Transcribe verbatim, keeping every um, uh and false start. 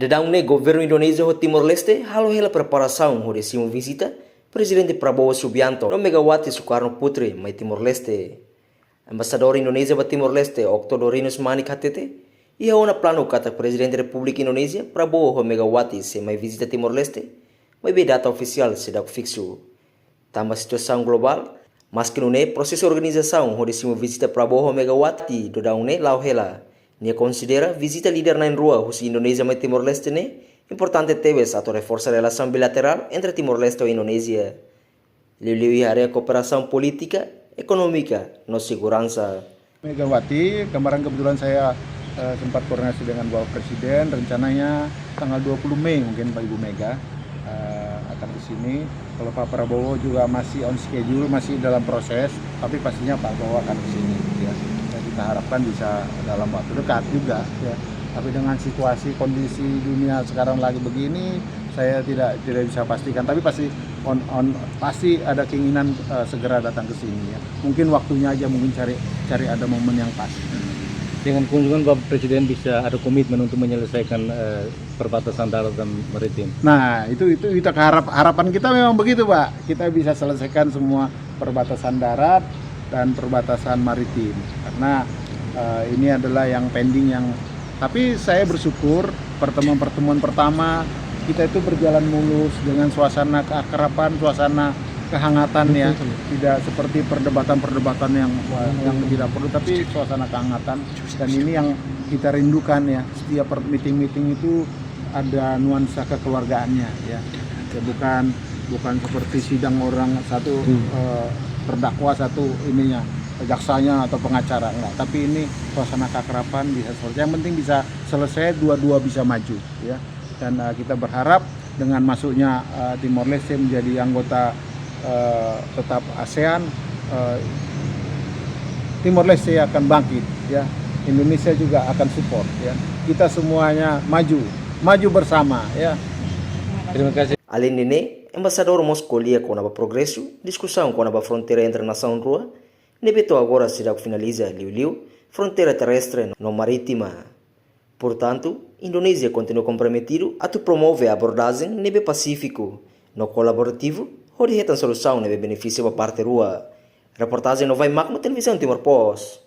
Daudaun ne'e governu Indonézia ho Timor-Leste halo hela preparasaun hodi simu vizita Prezidente Prabowo Subianto no Megawati Sukarno Putri mai Timor-Leste. Embaixadór Indonézia ba Timor-Leste, Octo Dorinus Manik hatete, iha ona planu katak Prezidente Repúblika Indonézia, Prabowo ho Megawati sei mai vizita Timor-Leste, maibé data ofisiál seidauk fiksu. Tanba situasaun globál, maski nune'e prosesu organizasaun hodi simu vizita Prabowo ho Megawati daudaun ne'e la'o hela. Nia konsidera vizita líder na'in-rua husi Indonézia mai Timor-Leste ne'e importante tebes atu reforsa relasaun bilaterál entre Timor-Leste ho Indonézia, liuliu iha área kooperasaun polítika, ekonómika no seguransa. Megawati, kemarin kebetulan saya, eh, sempat koordinasi dengan Bapak Presiden, rencananya tanggal dua puluh Mei mungkin Pak Ibu Mega, eh, akan ke sini. Kalau Pak Prabowo juga masih on schedule, masih dalam proses, tapi pastinya Pak Prabowo akan ke sini, ya. Dan kita harapkan bisa dalam waktu dekat juga, ya. Tapi dengan situasi kondisi dunia sekarang lagi begini, saya tidak, tidak bisa pastikan, tapi pasti on, on, pasti ada keinginan, eh, segera datang ke sini, ya. Mungkin waktunya aja, mungkin cari, cari ada momen yang pas. Dengan kunjungan Bapak Presiden bisa ada komitmen untuk menyelesaikan, eh, perbatasan darat dan maritim. Nah, itu, itu kita harap, harapan kita memang begitu, Pak. Kita bisa selesaikan semua perbatasan darat dan perbatasan maritim. Karena, eh, ini adalah yang pending yang, tapi saya bersyukur pertemuan-pertemuan pertama kita itu berjalan mulus dengan suasana keakraban, suasana kehangatan, ya. Betul, betul. Tidak seperti perdebatan-perdebatan yang, yang tidak perlu, tapi suasana kehangatan. Dan ini yang kita rindukan, ya. Setiap per-, meeting-meeting itu ada nuansa kekeluargaannya, ya. Ya, bukan, bukan seperti sidang orang satu, eh, terdakwa satu ininya, jaksanya atau pengacara, enggak. Tapi ini suasana keakraban bisa selesai. Yang penting bisa selesai, dua-dua bisa maju, ya. Dan, eh, kita berharap dengan masuknya, eh, Timor Leste menjadi anggota, eh, tetap ASEAN, eh, Timor Leste akan bangkit, ya. Indonesia juga akan support, ya. Kita semuanya maju, maju bersama, ya. Terima kasih. Alende ne'e, embaixadór mós ko'alia kona-ba progresu diskusaun kona-ba fronteira entre nasaun rua ne'ebé to'o agora seidauk finaliza, liuliu fronteira terrestre no marítima. Portantu, Indonézia kontinua komprometidu atu promove abordajen ne'ebé pasífiku no kolaborativu hodi hetan solusaun ne'ebé benefisia ba parte rua. Reportajen Novai Magno, Televizaun Timor Post.